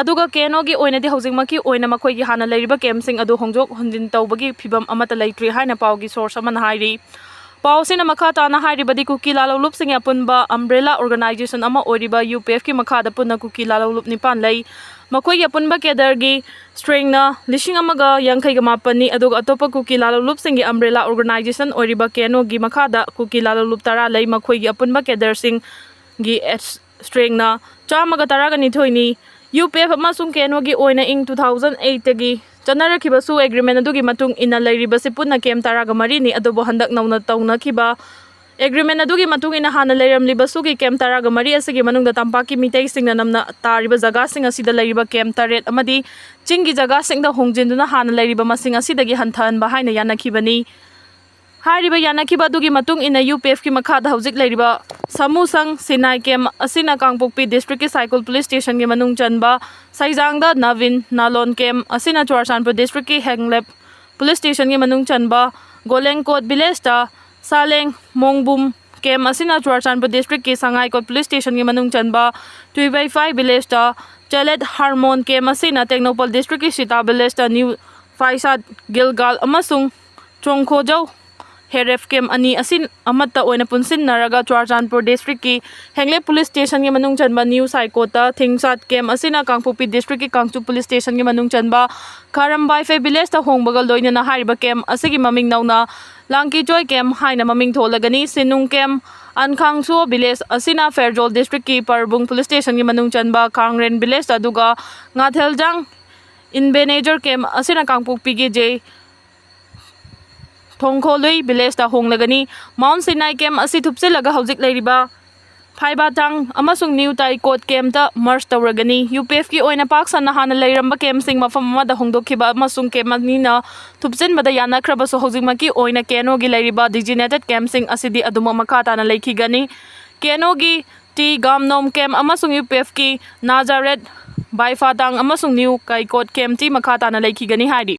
ꯑꯗꯨꯒ ꯀꯦ ꯑꯦꯟ ꯑꯣꯒꯤ ꯑꯣꯏꯅꯗꯤ ꯍꯧꯖꯤꯛꯃꯛꯀꯤ ꯑꯣꯏꯅ ꯃꯈꯣꯏꯒꯤ ꯍꯥꯟꯅ ꯂꯩꯔꯤꯕ ꯀꯦꯝꯞꯁꯤꯡ ꯑꯗꯨ ꯍꯣꯡꯗꯣꯛ ꯍꯣꯟꯖꯤꯟ ꯇꯧꯕꯒꯤ ꯐꯤꯚꯝ ꯑꯃꯠꯇ ꯂꯩꯇ꯭ꯔꯤ ꯍꯥꯏꯅ ꯄꯥꯎꯒꯤ ꯁꯣꯔꯁ ꯑꯃꯅ ꯍꯥꯏꯔꯤ꯫ ꯄꯥꯎꯁꯤꯅ ꯃꯈꯥ ꯇꯥꯅ ꯍꯥꯏꯔꯤꯕꯗꯤ, ꯀꯨꯀꯤ ꯂꯥꯂꯣꯡꯂꯨꯞꯁꯤꯡꯒꯤ ꯑꯄꯨꯟꯕ ꯑꯝꯕ꯭ꯔꯦꯂꯥ ꯑꯣꯔꯒꯅꯥꯏꯖꯦꯁꯟ ꯑꯃ ꯑꯣꯏꯔꯤꯕ ꯌꯨ ꯄꯤ ꯑꯦꯐꯀꯤ ꯃꯈꯥꯗ ꯄꯨꯟꯅ ꯀꯨꯀꯤ ꯂꯥꯂꯣꯡꯂꯨꯞ ꯅꯤꯄꯥꯟ ꯂꯩ꯫ ꯃꯈꯣꯏꯒꯤ ꯑꯄꯨꯟꯕ ꯀꯦꯗꯔꯒꯤ ꯁ꯭ꯇ꯭ꯔꯦꯡꯅ ꯂꯤꯁꯤꯡ ꯑꯃꯒ ꯌꯥꯡꯈꯩꯒ ꯃꯥꯄꯟꯅꯤ, ꯑꯗꯨꯒ ꯑꯇꯣꯞꯄ ꯀꯨꯀꯤ ꯂꯥꯂꯣꯡꯂꯨꯞꯁꯤꯡꯒꯤ ꯑꯝꯕ꯭ꯔꯦꯂꯥ ꯑꯣꯔꯒꯅꯥꯏꯖꯦꯁꯟ ꯑꯣꯏꯔꯤꯕ ꯀꯦ ꯑꯦꯟ ꯑꯣꯒꯤ ꯃꯈꯥꯗ ꯀꯨꯀꯤ ꯂꯥꯂꯣꯡꯂꯨꯞ ꯇꯔꯥ ꯂꯩ꯫ ꯃꯈꯣꯏꯒꯤ ꯑꯄꯨꯟꯕ ꯀꯦꯗꯔꯁꯤꯡꯒꯤ ꯑꯦꯁ-, ꯁ꯭ꯇ꯭ꯔꯦꯡꯅ ꯆꯥꯝꯃꯒ ꯇꯔꯥꯒ ꯅꯤꯊꯣꯏꯅꯤ꯫ ꯌꯨ ꯄꯤ ꯑꯦꯐ ꯑꯃꯁꯨꯡ ꯀꯦ ꯑꯦꯟ ꯑꯣꯒꯤ ꯑꯣꯏꯅ ꯏꯪ ꯇꯨ ꯊꯥꯎꯖꯟ ꯑꯩꯠꯇꯒꯤ ꯆꯠꯅꯔꯛꯈꯤꯕꯁꯨ ꯑꯦꯒ꯭ꯔꯤꯃꯦꯟ ꯑꯗꯨꯒꯤ ꯃꯇꯨꯡ ꯏꯟꯅ ꯂꯩꯔꯤꯕꯁꯤ ꯄꯨꯟꯅ ꯀꯦꯝ ꯇꯔꯥꯒ ꯃꯔꯤꯅꯤ, ꯑꯗꯨꯕꯨ ꯍꯟꯗꯛ ꯅꯧꯅ ꯇꯧꯅꯈꯤꯕ ꯑꯦꯒ꯭ꯔꯤꯃꯦꯟ ꯑꯗꯨꯒꯤ ꯃꯇꯨꯡ ꯏꯟꯅ ꯍꯥꯟꯅ ꯂꯩꯔꯝꯂꯤꯕꯁꯨꯒꯤ ꯀꯦꯝ ꯇꯔꯥꯒ ꯃꯔꯤ ꯑꯁꯤꯒꯤ ꯃꯅꯨꯡꯗ ꯇꯝꯄꯥꯛꯀꯤ ꯃꯤꯇꯩꯁꯤꯡꯅ ꯅꯝꯅ ꯇꯥꯔꯤꯕ ꯖꯒꯥꯁꯤꯡ ꯑꯁꯤꯗ ꯂꯩꯔꯤꯕ ꯀꯦꯝ ꯇꯔꯦꯠ ꯑꯃꯗꯤ ꯆꯤꯡꯒꯤ ꯖꯒꯥꯁꯤꯡꯗ ꯍꯣꯡꯖꯤꯟꯗꯨꯅ ꯍꯥꯟꯅ ꯂꯩꯔꯤꯕ ꯃꯁꯤꯡ ꯑꯁꯤꯗꯒꯤ ꯍꯟꯊꯍꯟꯕ ꯍꯥꯏꯅ ꯌꯥꯅꯈꯤꯕꯅꯤ꯫ ꯍꯥꯏꯔꯤꯕ ꯌꯥꯅꯈꯤꯕ ꯑꯗꯨꯒꯤ ꯃꯇꯨꯡ ꯏꯟꯅ ꯌꯨ ꯄꯤ ꯑꯦꯐꯀꯤ ꯃꯈꯥꯗ ꯍꯧꯖꯤꯛ ꯂꯩꯔꯤꯕ ꯁꯥꯃꯨꯁꯪ ꯁꯤꯅꯥꯏ ꯀꯦꯝ ꯑꯁꯤꯅ ꯀꯥꯡꯄꯣꯛꯄꯤ ꯗꯤꯁꯇ꯭ꯔꯤꯛꯀꯤ ꯁꯥꯏꯀꯨꯜ ꯄꯨꯂꯤꯁ ꯁ꯭ꯇꯦꯁꯟꯒꯤ ꯃꯅꯨꯡ ꯆꯟꯕ, ꯁꯩꯖꯥꯡꯗ ꯅꯕꯤꯟ ꯅꯥꯂꯣꯟ ꯀꯦꯝ ꯑꯁꯤꯅ ꯆꯨꯔꯆꯥꯟꯄꯨꯔ ꯗꯤꯁꯇ꯭ꯔꯤꯛꯀꯤ ꯍꯦꯡꯂꯦꯞ ꯄꯨꯂꯤꯁ ꯁ꯭ꯇꯦꯁꯟꯒꯤ ꯃꯅꯨꯡ ꯆꯟꯕ, ꯒꯣꯂꯦꯡꯀꯣꯠ ꯚꯤꯂꯦꯖꯇ ꯁꯥꯂꯦꯡ ꯃꯣꯡꯕꯨꯝ ꯀꯦꯝ ꯑꯁꯤꯅ ꯆꯨꯔꯆꯥꯟꯄꯨꯔ ꯗꯤꯁꯇ꯭ꯔꯤꯛꯀꯤ ꯁꯉꯥꯏꯀꯣꯠ ꯄꯨꯂꯤꯁ ꯁ꯭ꯇꯦꯁꯟꯒꯤ ꯃꯅꯨꯡ ꯆꯟꯕ, ꯇꯨꯏꯕꯩꯐꯥꯏ ꯚꯤꯂꯦꯖꯇ ꯆꯦꯂꯦꯠ ꯍꯥꯔꯃꯣꯟ ꯀꯦꯝ ꯑꯁꯤꯅ ꯇꯦꯡꯅꯧꯄꯜ ꯗꯤꯁꯇ꯭ꯔꯤꯛꯀꯤ ꯁꯤꯇꯥ ꯚꯤꯂꯦꯖꯇ ꯅ꯭ꯌꯨ ꯐꯥꯏꯁꯥꯠ ꯒꯤꯜꯒꯥꯜ ꯑꯃꯁꯨꯡ ꯆꯣꯡꯈꯣꯖꯧ ꯍꯦꯔꯦꯐ ꯀꯦꯝ ꯑꯅꯤ ꯑꯁꯤ ꯑꯃꯠꯇ ꯑꯣꯏꯅ ꯄꯨꯟꯁꯤꯟꯅꯔꯒ ꯆꯨꯔꯆꯥꯟꯄꯨꯔ ꯗꯤꯁꯇ꯭ꯔꯤꯛꯀꯤ ꯍꯦꯡꯂꯦꯞ ꯄꯨꯂꯤꯁ ꯁ꯭ꯇꯦꯁꯟꯒꯤ ꯃꯅꯨꯡ ꯆꯟꯕ ꯅ꯭ꯌꯨ ꯁꯥꯏꯀꯣꯠꯇ ꯊꯤꯡꯁꯥꯠ ꯀꯦꯝ ꯑꯁꯤꯅ ꯀꯥꯡꯄꯣꯛꯄꯤ ꯗꯤꯁꯇ꯭ꯔꯤꯛꯀꯤ ꯀꯥꯡꯆꯨꯞ ꯄꯨꯂꯤꯁ ꯁ꯭ꯇꯦꯁꯟꯒꯤ ꯃꯅꯨꯡ ꯆꯟꯕ ꯈꯥꯔꯝꯕꯥꯏꯐꯦ ꯚꯤꯂꯦꯖꯇ ꯍꯣꯡꯕꯒ ꯂꯣꯏꯅꯅ ꯍꯥꯏꯔꯤꯕ ꯀꯦꯝ ꯑꯁꯤꯒꯤ ꯃꯃꯤꯡ ꯅꯧꯅ ꯂꯥꯡꯀꯤꯆꯣꯏ ꯀꯦꯝ ꯍꯥꯏꯅ ꯃꯃꯤꯡ ꯊꯣꯜꯂꯒꯅꯤ꯫ ꯁꯤꯅꯨꯡ ꯀꯦꯝ ꯑꯟꯈꯥꯡꯁꯨ ꯚꯤꯂꯦꯖ ꯑꯁꯤꯅ ꯐꯦꯔꯖꯣꯜ ꯗꯤꯁꯇ꯭ꯔꯤꯛꯀꯤ ꯄꯔꯕꯨꯡ ꯄꯨꯂꯤꯁ ꯁ꯭ꯇꯦꯁꯟꯒꯤ ꯃꯅꯨꯡ ꯆꯟꯕ ꯈꯥꯡꯔꯦꯟ ꯚꯤꯂꯦꯖ, ꯑꯗꯨꯒ ꯉꯥꯊꯦꯜꯖꯥꯡ ꯏꯟꯕꯦꯅꯦꯖꯔ ꯀꯦꯝ ꯑꯁꯤꯅ ꯀꯥꯡꯄꯣꯛꯄꯤꯒꯤ ꯖꯦ ꯊꯣꯡꯈꯣꯂꯨꯏ ꯚꯤꯂꯦꯖꯇ ꯍꯣꯡꯂꯒꯅꯤ꯫ ꯃꯥꯎꯟ ꯁꯤꯅꯥꯏ ꯀꯦꯝ ꯑꯁꯤ ꯊꯨꯞꯆꯤꯜꯂꯒ ꯍꯧꯖꯤꯛ ꯂꯩꯔꯤꯕ ꯐꯥꯏꯕꯥꯇꯥꯡ ꯑꯃꯁꯨꯡ ꯅ꯭ꯌꯨ ꯇꯥꯏꯀꯣꯠ ꯀꯦꯝꯇ ꯃꯔꯖ ꯇꯧꯔꯒꯅꯤ꯫ ꯌꯨ ꯄꯤ ꯑꯦꯐꯀꯤ ꯑꯣꯏꯅ ꯄꯥꯛ ꯁꯟꯅ ꯍꯥꯟꯅ ꯂꯩꯔꯝꯕ ꯀꯦꯝꯁꯤꯡ ꯃꯐꯝ ꯑꯃꯗ ꯍꯣꯡꯗꯣꯛꯈꯤꯕ ꯑꯃꯁꯨꯡ ꯀꯦꯝ ꯑꯅꯤꯅ ꯊꯨꯞꯆꯤꯟꯕꯗ ꯌꯥꯅꯈ꯭ꯔꯕꯁꯨ, ꯍꯧꯖꯤꯛꯃꯛꯀꯤ ꯑꯣꯏꯅ ꯀꯦ ꯑꯦꯟ ꯑꯣꯒꯤ ꯂꯩꯔꯤꯕ ꯗꯤꯖꯤꯅꯦꯇꯦꯠ ꯀꯦꯝꯁꯤꯡ ꯑꯁꯤꯗꯤ ꯑꯗꯨꯃꯛ ꯃꯈꯥ ꯇꯥꯅ ꯂꯩꯈꯤꯒꯅꯤ꯫ ꯀꯦ ꯑꯦꯟ ꯑꯣꯒꯤ ꯇꯤ ꯒꯥꯝꯅꯣꯝ ꯀꯦꯝ ꯑꯃꯁꯨꯡ ꯌꯨ ꯄꯤ ꯑꯦꯐꯀꯤ ꯅꯥꯖꯥꯔꯦꯠ ꯕꯥꯏꯐꯥꯇꯥꯡ ꯑꯃꯁꯨꯡ ꯅ꯭ꯌꯨ ꯀꯥꯏꯀꯣꯠ ꯀꯦꯝꯇꯤ ꯃꯈꯥ ꯇꯥꯅ ꯂꯩꯈꯤꯒꯅꯤ ꯍꯥꯏꯔꯤ꯫